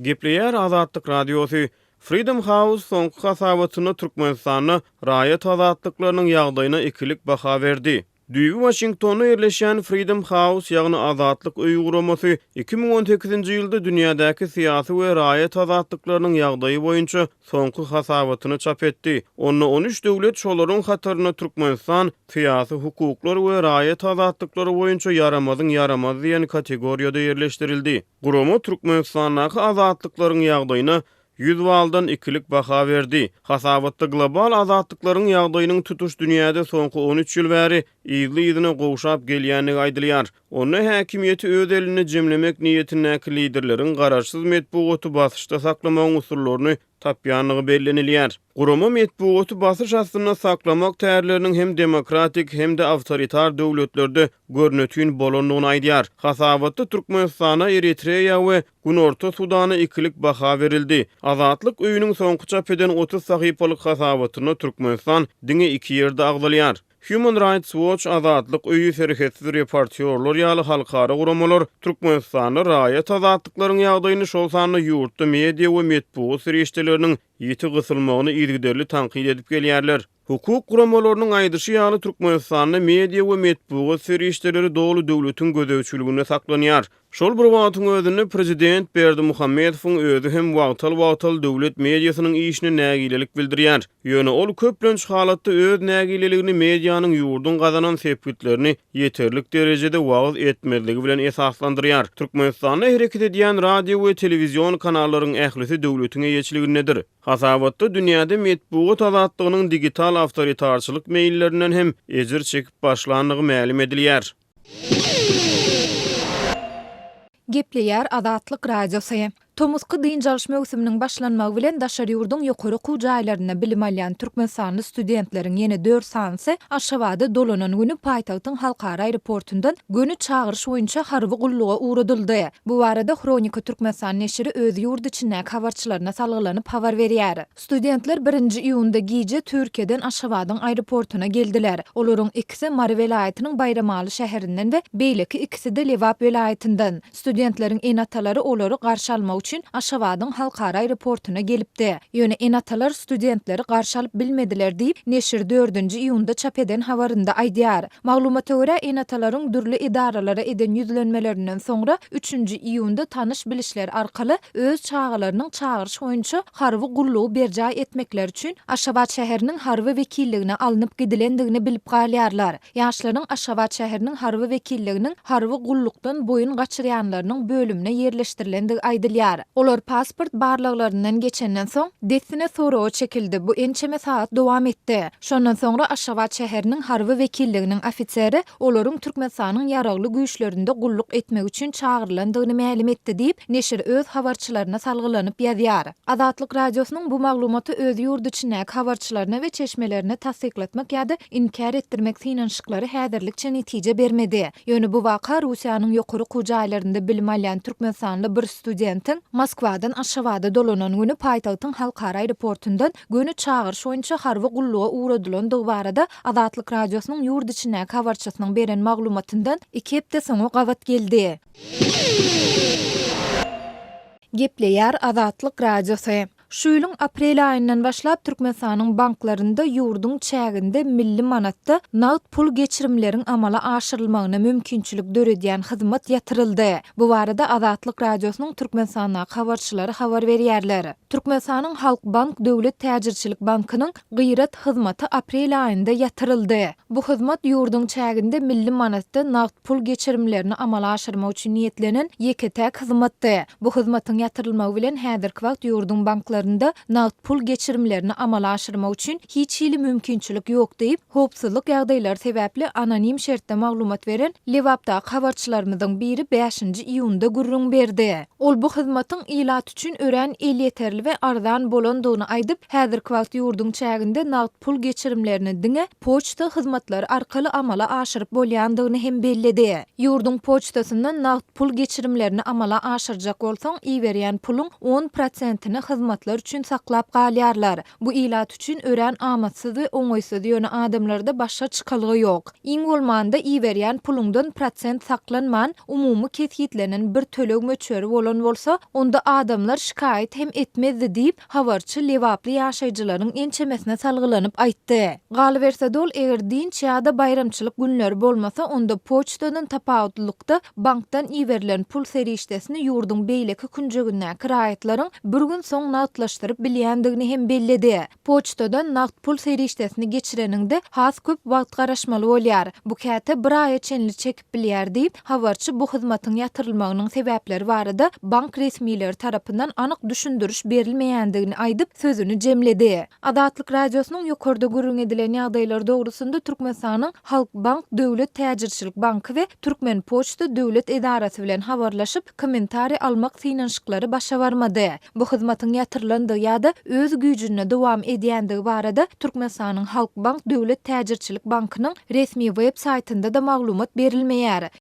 Gepleýär Azatlyk Radiosy, Freedom House soňky hasabatynda Türkmenistanda raýat azatlyklarynyň ýagdaýyna ikilik baha berdi. Düýbi Waşingtonda ýerleşýän Freedom House, ýagny Azatlyk öýi guramasy 2018-nji ýylda dünýädäki syýasy we raýat azatlyklarynyň ýagdaýy boýunça soňky hasabatyny çap etdi. Onda on üç döwlet, şolaryň hatarynda Türkmenistan syýasy hukuklar we raýat azatlyklary boýunça ýaramazyň ýaramazy diýen kategoriýada ýerleşdirildi. Gurama Türkmenistandaky azatlyklaryň ýagdaýyna 100 baldan ikilik baha berdi. Hasabatda global azatlyklaryň ýagdaýynyň tutuş dünýäde soňky 13 ýyl bäri yzly-yzyna gowşap gelýändigi aýdylýar. Onda häkimiýeti öz elinde jemlemek niýetindäki liderleriň garaşsyz metbugaty basyşda saklamagyň usullaryny tapýandygy bellenilýär. Gurama metbugaty basyş astynda saklamak tärleriniň hem demokratik, hem-de awtoritar döwletlerde görnetin bolandygyny aýdýar. Hasabatda Türkmenistana, Eritreýa we Günorta Sudana ikilik baha berildi. Azatlyk öýüniň soňky çap eden 30 sahypalyk hasabatynda Türkmenistan diňe iki ýerde agzalýar. Human Rights Watch, Azatlyk öýi, Serhetsiz reportýorlar ýaly halkara guramalar Türkmenistanda raýat azatlyklaryň ýagdaýyny, şol sanda ýurtda media we metbugat serişdeleriniň ýiti gysylmagyny yzygiderli tankyt edip gelýärler. Hukuk guramalarynyň aýdyşy ýaly, Türkmenistanda media we metbugat serişdeleri doly döwletiň gözegçiliginde saklanýar. Şol bir wagtyň özünde, prezident Berdimuhamedowyň özi hem wagtal-wagtal döwlet mediasynyň işine nägilelik bildirýär. Ýöne ol köplenç halatda öz nägileligini medianyň ýurduň gazanan sepgitlerini ýeterlik derejede wagyz etmezligi bilen esaslandyrýar. Türkmenistanda hereket edýän radio we telewizion kanallaryň ählisi döwletiň eýeçiligindedir. Hasabatda dünýäde metbugat azatlygynyň digital awtoritarçylyk meýillerinden hem ejir çekip başlandygy mälim edilýär. Gepleýär Azatlyk Radiosy. Tomusky dynç alyş möwsüminiň başlanmagy bilen daşary ýurduň ýokary okuw jaýlarynda bilim alýan türkmenistanly studentleriň ýene dört sanysy Aşgabada dolanan güni paýtagtyň halkara aeroportundan göni çagyryş boýunça harby gulluga ugradyldy. Bu barada Hronika Türkmenistan neşiri öz ýurt içindäki habarçylaryna salgylanyp habar berýär. Studentler birinji iýunda gije Türkiýeden Aşgabadyň aeroportuna geldiler. Olaryň ikisi Mary welaýatynyň Baýramaly şäherinden we beýleki ikisi-de Lebap welaýatyndan. Studentleriň ene-atalary olary garşy almak üçin Aşgabadyň halkara aeroportuna gelipdi. Ýöne ene-atalar studentleri garşy alyp bilmediler diýip, neşir dördünji iýunda çap eden habarynda aýdýar. Maglumata görä, ene-atalaryň dürli edaralara eden ýüzlenmelerinden soňra, üçünji iýunda tanyş-bilişler arkaly öz çagalarynyň çagyryş boýunça harby gullugy berjaý etmekleri üçin Aşgabat şäheriniň harby wekilligine alnyp gidilendigini bilip galýarlar. Ýaşlaryň Aşgabat şäheriniň harby wekilliginiň harby gullukdan boýun gaçyrýanlarynyň bölümine ýerleşdirilendigi aýdylýar. Olar pasport barlaglaryndan geçenden soň, dessine soraga çekildi, bu ençeme sagat dowam etdi. Şondan soňra Aşgabat şäheriniň harby wekilliginiň ofiseri olaryň Türkmenistanyň Ýaragly Güýçlerinde gulluk etmek üçin çagyrylandygyny mälim etdi diýip, neşir öz habarçylaryna salgylanyp ýazýar. Azatlyk Radiosynyň bu maglumaty öz ýurt içindäki habarçylaryna we çeşmelerine tassyklatmak ýa-da inkär etdirmek synanyşyklary häzirlikçe netije bermedi. Ýöne bu waka Russiýanyň ýokary okuw jaýlarynda bilim alýan türkmenistanly bir studentiň Moskwadan Aşgabada dolanan güni paýtagtyň halkara aeroportundan göni çagyryş boýunça harby gulluga ugradylandygy barada Azatlyk Radiosynyň ýurt içindäki habarçysynyň beren maglumatyndan iki hepde soňa gabat geldi. Gepleýär Azatlyk Radiosy. Şu ýylyň aprel aýyndan başlap Türkmenistanyň banklarynda ýurduň çäginde milli manatda nagt pul geçirimleriň amala aşyrylmagyna mümkinçilik döredýän hyzmat ýatyryldy. Bu barada Azatlyk Radiosynyň Türkmenistandaky habarçylary habar berýärler. Türkmenistanyň Halkbank döwlet täjirçilik bankynyň Gyrat hyzmaty aprel aýynda ýatyryldy. Bu hyzmat ýurduň çäginde milli manatda nagt pul geçirimlerini amala aşyrmak üçin niýetlenen ýeke-täk hyzmatdy. Bu hyzmatyň ýatyrylmagy bilen häzirki wagt ýurduň banklarynda nagt pul geçirimlerini amala aşyrmak üçin hiç hili mümkinçilik ýok diýip, howpsuzlyk ýagdaýlary sebäpli anonim şertde maglumat beren Lebapdaky habarçylarymyzyň biri bäşinji iýunda gürrüň berdi. Ol bu hyzmatyň ilat üçin örän elýeterli we arzan bolandygyny aýdyp, häzirki wagt ýurduň çäginde nagt pul geçirimlerini diňe poçta hyzmatlary arkaly amala aşyryp bolýandygyny hem belledi. Ýurduň poçtasyndan nagt pul geçirimlerini amala aşyrjak bolsaň, iberýän puluň on prosentini hyzmatlar. maksatlar üçin saklap galýarlar. Bu ilat üçin örän amatsyz we oňaýsyz, ýöne adamlarda başga çykalga ýok. Iň bolmanda iberýän puluňdan prosent saklanman, umumy kesgitlenen bir töleg möçberi bolan bolsa, onda adamlar şikaýat hem etmezdi diýip, habarçy lebaply ýaşaýjylaryň ençemesine salgylanyp aýtdy. Galyberse-de ol eger dynç ýa-da baýramçylyk günleri bolmasa, onda poçtadan tapawutlylykda bankdan iberilen pul serişdesini ýurduň beýleki künjegindäki raýatlaryň bir gün soň nagtlaşdyryp bilýändigini hem belledi. Poçtadan nagt pul serişdesini geçireniňde has köp wagt garaşmaly bolýar. Bu käte bir aýa çenli çekip bilýär diýip, habarçy bu hyzmatyň ýatyrylmagynyň sebäpleri barada bank resmileri tarapyndan anyk düşündiriş berilmeýändigini aýdyp, sözüni jemledi. Azatlyk Radiosynyň ýokarda gürrüň edilen ýagdaýlar dogrusynda Türkmenistanyň Halkbank döwlet täjirçilik banky we Türkmenpoçta döwlet edarasy bilen habarlaşyp, kommentariý almak synanyşyklary başa barmady. Bu hyzmatyň ýatyrylandygy ýa-da öz güýjünde dowam edýändigi barada Türkmenistanyň Halkbank döwlet täjirçilik bankynyň resmi web saýtynda-da maglumat berilmeýär.